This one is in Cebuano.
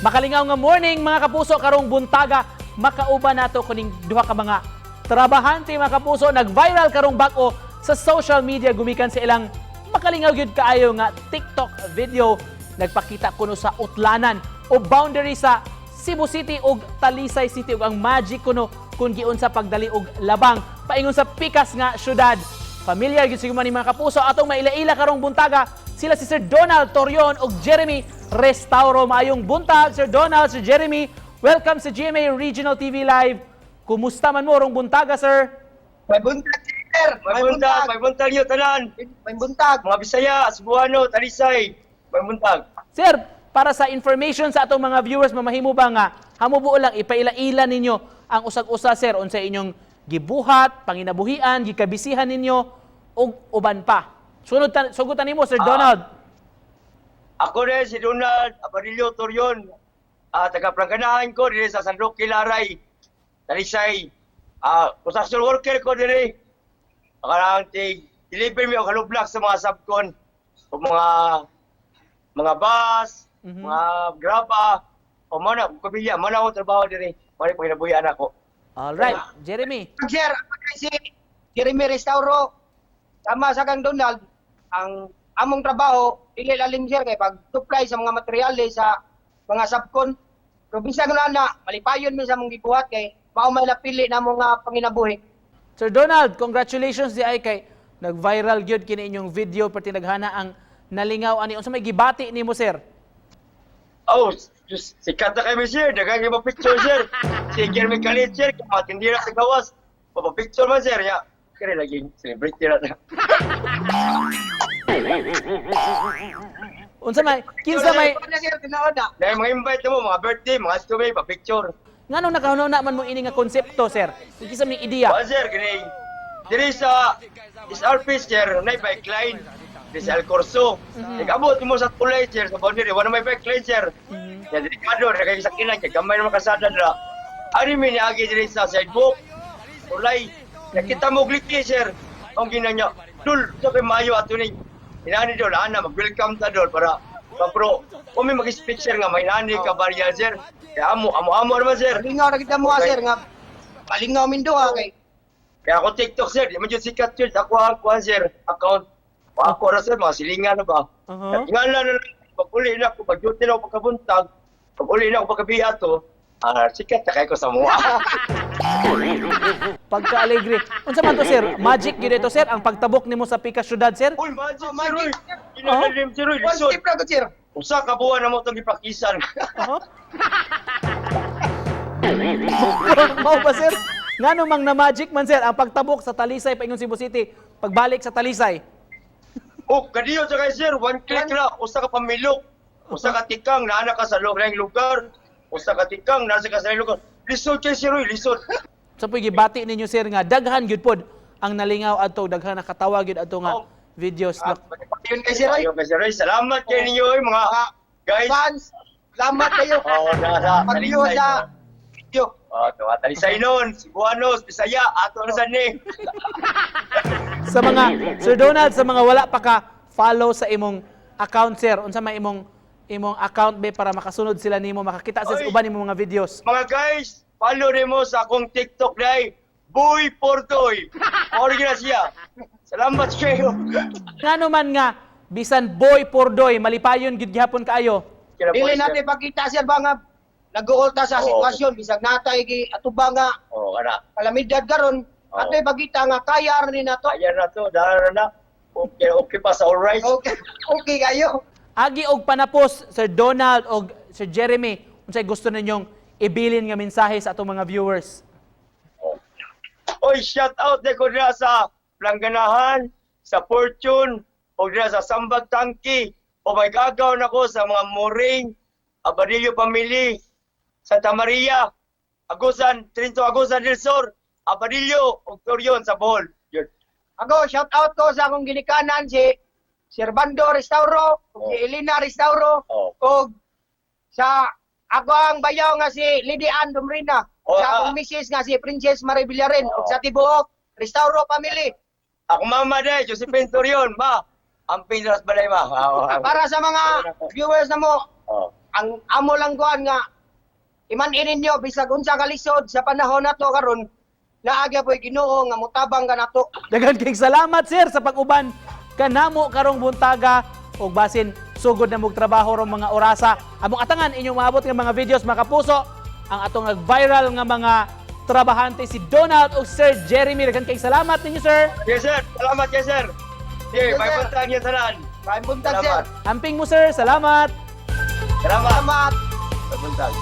Makalingaw nga morning, mga kapuso. Karong buntaga, makauban nato kuning duha ka mga trabahante, mga kapuso, nag-viral karong bag-o sa social media gumikan sa ilang makalingaw gyud kaayo nga TikTok video. Nagpakita kuno sa utlanan o boundary sa Cebu City ug Talisay City ug ang magic kuno kung giunsa pagdali og labang paingon sa pikas nga syudad. Familiar gyud siguro ni mga kapuso. Atong maila-ila karong buntaga sila, si Sir Donald Torion ug Jeremy Restauro. Maayong buntag, Sir Donald, Sir Jeremy. Welcome sa GMA Regional TV Live. Kumusta man mo rong buntaga, sir? May buntag, sir. May buntag, may buntag niyo tanan. May buntag. Mga Bisaya, Cebuano, Talisay, may buntag. Sir, para sa information sa atong mga viewers, mamahimo ba nga hamubuo lang ipaila-ila ninyo ang usag-usa, sir, unsa inyong gibuhat, panginabuhian, gikabisihan ninyo ug uban pa. Sunod sugutan nimo, Sir Donald. Ako rin si Donald Aparillo Torion. Taga Plangkanahan ko diri sa San Roque Laray, Talisay. Construction worker ko diri. Akarang tig deliver mi og hollow block sa mga subcon o mga bus, mga graba. O mo na pamilya, mo na akong trabaho diri. Mo na panginabuhian ako. All right, Jeremy. Sir, ako rin si Jeremy Restauro. Tama sa kang Donald, ang among trabaho, dili lalim, sir, kay pag supply sa mga materyales sa mga subcon. Pero bisan na na, malipayon mi sa among gibuhat kay mao may napili na mga panginabuhi. Sir Donald, congratulations di ay kay nag-viral gyud kini inyong video, perti naghana ang nalingaw ani. Unsa may gibati nimo, sir? Oh, just, sikat na kami, sir. Daghang iba picture, sir. Si Jeremy Khalid, sir. Matindi na sa gawas. Papa-picture man, sir. Ya. Kaya lagi celebrity na na. Unsa may kinsa may Ano, sir, tinuod na. Dahil mga invite na mo, mga birthday, mga stubay, pa-picture. Nganong nakahuna man mo ini nga konsepto, sir? Kinsa may ideya? Wa, sir, kini. Diri sa SRP, sir, na bike line. Diri sa El Corso. Nag-abot mo sa tulay, sir, sa boundary. Wala may bike line, sir. Ya, delikado, na kayo sa kinan, kay gamay naman kasada dira. Ari mi niagi diri sa sidewalk, tulay. Nakita mo gliki, sir. Ang gina niya, dul, sa kay mayo ato ni. Inani dol, ana, mag-welcome ta dol para pa, kung may mag-speech, sir, nga may nani ka barya, sir. Kaya amo, amo, amo naman, sir. Palingaw na kita mo, sir, nga palingaw min duha kay Kaya ako TikTok, sir, di man jud sikat yun. Ako ang kuhan, sir, account. Ako ra, sir, mga silingan na ba? Tingala na lang, pag uli na ako, pag duty na ako pagkabuntag, pag uli na ako pagkabiya to, sikat na kayo ko sa mua. Pagka-alegre. Unsa man to, sir? Magic gyud ito, sir, ang pagtabok nimo sa pikas syudad, sir? Uy, magic, Oh, sir, uy! magic. Kinalalim, sir, uy, One lisod. step ra gud, sir. Usa ka buwan na mo itong giprakisan. Mao ba, sir? Ngano mang na magic man, sir, ang pagtabok sa Talisay paingon Cebu City, pagbalik sa Talisay? Oh, kadiyo sa kayo, sir, one click na, usa ka pamilok, usa ka tikang, naana ka sa lugar, lugar, usa ka tikang, nasa ka sa lugar. Lisod kay sir, uy, lisod. Sa so, gibati ninyo, sir, nga daghan gyud pod ang nalingaw adto, daghan nakatawa gyud adto nga videos. Yun kay sir, oy. Ayun kay sir, oy. Salamat kay ninyo, oy, mga guys. Fans, salamat kayo. Oo, nasa Pag-view Talisay. sa video. Oh, tuwa Talisay nun, Cebuanos, Bisaya, ato na san ni. Sa mga Sir Donald, sa mga wala pa ka follow sa imong account, sir, unsa may imong account be para makasunod sila nimo, makakita sila sa Oy. uban imong mga videos? Mga guys, follow nimo sa akong TikTok dai, Boy Portoy. Original siya. Salamat kayo. Ngano man nga bisan Boy Pordoy, malipayon gyud gihapon kaayo? Dili natin pagkita, sir, ba nga nag-uulta sa Oo. sitwasyon bisag natay gi atubang nga Oh, kana. kalamidad karon, Oo. atoy pagkita nga kaya ra ni nato. Ayan na to, dara na. Okay, okay pa sa all right. Okay, okay kayo. Agi og panapos, Sir Donald og Sir Jeremy, unsay gusto ninyong ibilin nga mensahe sa atong mga viewers? Oy, shout out de ko dira sa Plangganahan, sa Fortune, o dira sa Sambag Tangki. O may gagaw na ko sa mga Moring, Abadillo family, Santa Maria, Agusan, Trinto Agusan del Sur, Abadillo, ug Torion sa Bohol. Yun. Ako, shout out ko sa akong ginikanan si Servando Restauro, ug si Elena Restauro, ug sa ako ang bayaw nga si Lady Ann Dumrina, sa akong misis nga si Princess Marie Villarin, ug sa tibuok Restauro family. Ako mama de, Josephine Torion, ma. Ang Pinras Balay, ma. Para sa mga viewers na mo, Ang amo lang kuan nga iman-in ninyo bisag unsa kalisod sa panahon nato karon, naa gyapoy Ginoo nga mutabang kanato. Daghan kay salamat, sir, sa pag-uban kanamo karong buntaga ug basin sugod na mog trabaho rong mga orasa. Among atangan inyong maabot nga mga videos, mga kapuso, ang atong nag-viral nga mga trabahante, si Donald ug Sir Jeremy. Daghan kay salamat ninyo, sir. Yes, sir. Salamat, yes, sir. Sige, Yes, may sir. buntag yan tanan. Maayong buntag, sir. Salamat. Amping mo, sir, salamat. Salamat. Salamat. May buntag.